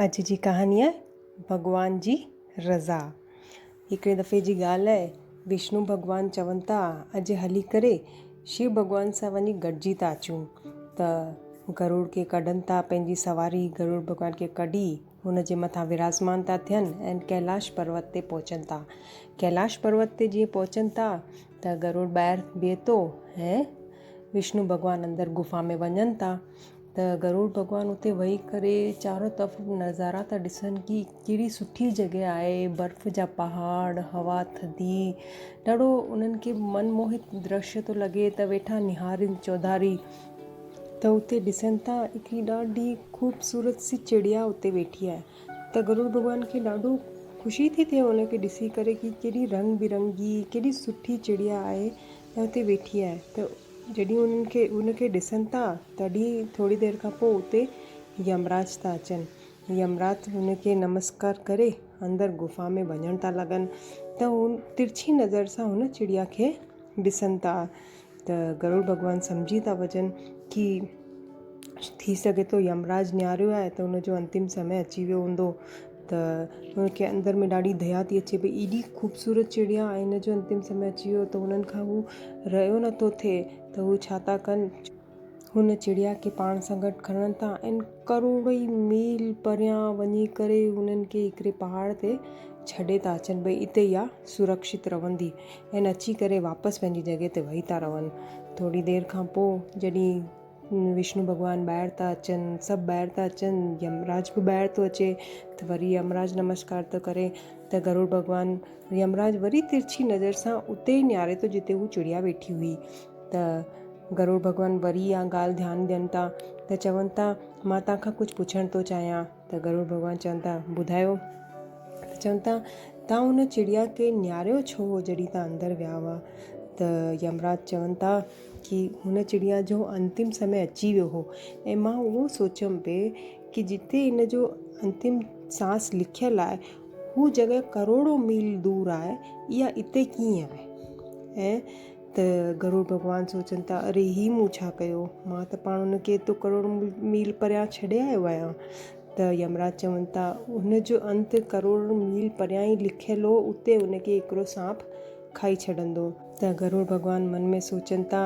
اڄ جي ڪهاڻي آهي ڀڳوان جي رضا. هڪڙي دفعي جي ڳالهه آهي، وشنو ڀڳوان چون ٿا اڄ هلي ڪري شو ڀڳوان سان وڃي گڏجي ٿا اچون ته گروڙ کي ڪڍن ٿا پنهنجي سواري گروڙ ڀڳوان کي ڪڍي هن جي مٿان وراجمان ٿا ٿين ۽ ڪيلاش پروت تي پهچن ٿا. ڪيلاش پروت تي جيئن پهچن ٿا ته گروڙ ٻاهر بيهي ٿو ۽ وشنو ڀڳوان اندر گفا ۾ وڃن ٿا. ته گروڙ ڀڳوان اتي ويهي ڪري چارو طرف نظارا ٿا ڏسن ڪي ڪهڙي سٺي جڳهه آهي برف جا پهاڙ هوا ٿڌي ڏاڍو انهن کي من موهت درشيه ٿو لڳي ته ويٺا نهارين چوڌاري ته اتي ڏسن ٿا هڪڙي ڏاڍي خوبصورت سي چڙيا اتي ويٺي آهي ته گروڙ ڀڳوان کي ڏاڍو خوشي ٿي ٿئي ان کي ڏسي ڪري ڪي ڪيڏي رنگ برنگي ڪيڏي سٺي چڙيا آهي ۽ اتي ويٺي آهي ته جڏهن انهن کي ان کي ڏسن ٿا، تڏهن ٿوري دير کان پوء اتي يمراج ٿا اچن. يمراج هن کي نمسڪار ڪري اندر گفا ۾ وڃڻ ٿا لڳن ته هو ترڇي نظر سان هن چڙيا کي ڏسن ٿا ته گروڙ ڀڳوان سمجهي ٿا وڃن ڪي ٿي سگهي ٿو يمراج نهاريو آهي ته هن جو انتم سمي اچي ويو هوندو ته هن کي اندر ۾ ڏاڍي ديا ٿي اچي ڀئي ايڏي خوبصورت چڙيا ۽ هن جو انتم سمي اچي ويو ته هنن کان هو رهيو نٿو ٿئي ته هو ڇا ٿا ڪن هن چڙيا کي پاڻ سان گڏ کڻن ٿا ۽ ڪروڙين ميل پريان وڃي ڪري هنن کي هڪڙي پهاڙ تي ڇڏي ٿا اچن ڀئي اتي اها سرڪشت رهندي ۽ اچي ڪري واپس پنهنجي جڳهه تي ويهي ٿا رهن ٿوري دير کان پوء جڏهن وشنو ڀڳوان ٻاهر ٿا اچن، سڀ ٻاهر ٿا اچن، يمراج به ٻاهر ٿو اچي ته وري يمراج نمسڪار ٿو ڪري ته گروڙ ڀڳوان يمراج وري ترڇي نظر سان اتي ئي نهاري ٿو جتي هو چڙيا ويٺي هئي ته گروڙ ڀڳوان وري اها ڳالهه ڌيان ڏين ٿا ته چون ٿا مان توهان کان ڪجهه پڇڻ ٿو چاهيان ته گروڙ ڀڳوان چون ٿا ٻڌايو ته چون ٿا توهان ان چڙيا کي نهاريو ڇو هو جڏهن توهان اندر ويا هئا ته يمراج چون ٿا ڪي هن چڙيا جو انتم سمي اچي ويو هو ۽ مان اهو سوچيم پئي ڪي جتي هن جو انتم سانس لکيل آهي هو جڳهه ڪروڙو ميل دور آهي اها اتي ڪيئن آهي ۽ ته گروڙ ڀڳوان سوچن ٿا اري هي مون ڇا ڪيو مان ته پاڻ هن کي ايترو ڪروڙ ميل پريان ڇڏي آيو آهيان ته يمراج چون ٿا هن جو انت ڪروڙ ميل پريان ئي لکيل هو اتي هن کي هڪڙو سانپ کائي ڇڏندو. ته گروڙ ڀڳوان من ۾ سوچن ٿا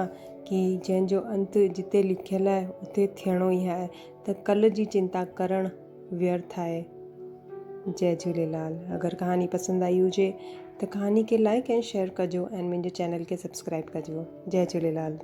ڪي جنهن جو انت جتي لکيل آهي اتي ٿيڻو ئي آهي ته ڪل جي چنتا ڪرڻ ويرٿ آهي. جئي جهوليلال اگر ڪهاڻي پسند آئي هجي ته ڪهاڻي کي لائيڪ ۽ شيئر ڪجو ۽ منهنجي چينل کي سبسڪرائيب ڪجو جئي جهوليلال.